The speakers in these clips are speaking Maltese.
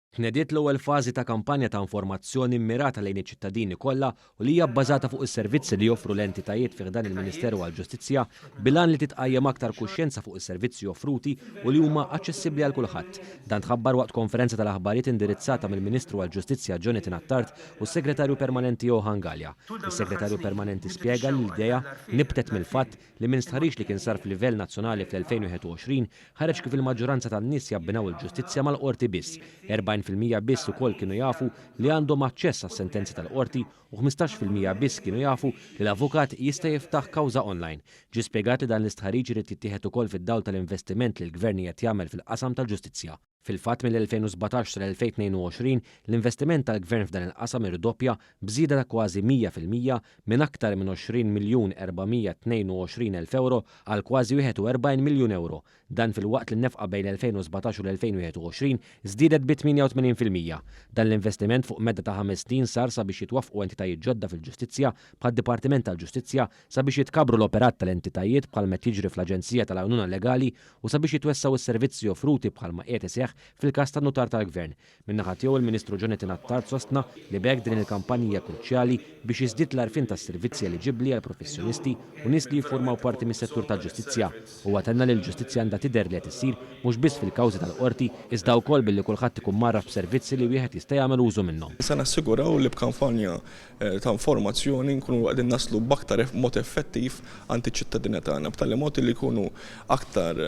Tnediet l-ewwel fażi ta' kampanja ta' informazzjoni mmirata lejn iċ-ċittadini kollha u li hija bbażata fuq is-servizzi li joffru l-entitajiet fi ħdan il-Ministeru għall-Ġustizzja bil-għan li titqajjem aktar kuxjenza fuq is-servizzi offruti u li huma aċċessibbli għal kulħadd. Dan tħabbar waqt konferenza tal-aħbarijiet indirizzata mill-Ministru għall-Ġustizzja Jonathan Attard u s-Segretarju Permanenti Johann Galea. Is-Segretarju Permanenti spjega li l-idea nibtet mill-fatt li minn stħarriġ li kien sar f'livell nazzjonali fl-2021 ħareġ kif il-maġġoranza tan-nies jabbinaw il-ġustizzja mal-qorti biss. 40% biss ukoll kienu jafu li għandhom aċċess għas-sentenzi tal-qorti u 15% biss kienu jafu li l-avukat jista' jiftaħ kawża online. Ġie spjegat li dan l-istħarriġ irid jittieħed ukoll fid-dawl tal-investiment li l-Gvern qiegħed jagħmel fil-qasam tal-ġustizzja. Fil-fatt, mill-2017 sal-2022, l-investiment tal-Gvern f'dan il-qasam irdoppja b'żieda ta' kważi 100% minn aktar minn 20 miljun 422 elf ewro għal kważi 41 miljun ewro. Dan filwaqt li n-nefqa bejn l-2017 u l-2021 żdiedet bi 88%. Dan l-investiment fuq medda ta' ħames snin sar sabiex jitwaffqu entitajiet ġodda fil-ġustizzja bħad-Dipartiment tal-Ġustizzja, sabiex jitkabbru l-operat tal-entitajiet bħal m'qed jiġri fl-Aġenzija tal-Għajnuna Legali u sabiex jitwessgħu s-servizzi offruti bħal ma qiegħed iseħħ fil-każ tan-Nutar tal-Gvern. Min-naħa tiegħu il-Ministru Jonathan Attard sostna li b'hekk din il-kampanja hija kruċjali biex jiżdied l-għarfien tas-servizzi eliġibbli għal professjonisti u nies li jiffurmaw parti mis-settur tal-ġustizzja. Huwa tenna li l-ġustizzja għandha tidher li qed issir mhux biss fil-kawżi tal-Qorti iżda wkoll billi kulħadd ikun mgħarraf b'servizzi li wieħed jista' jagħmel użu minnhom. Se nassiguraw li b'kampanja ta' informazzjoni nkunu qegħdin naslu b'aktar mod effettiv għand iċ-ċittadini tagħna b'tali mod li jkunu aktar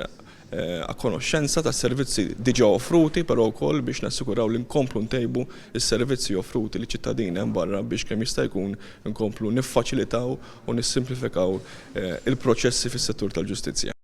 a konoxxenza tas-servizzi diġà offruti però wkoll biex nassiguraw li nkomplu ntejbu s-servizzi offruti liċ-ċittadini hemm barra biex kemm jista' jkun inkomplu niffaċilitaw u nissimplifikaw il-proċessi fis-settur tal-ġustizzja.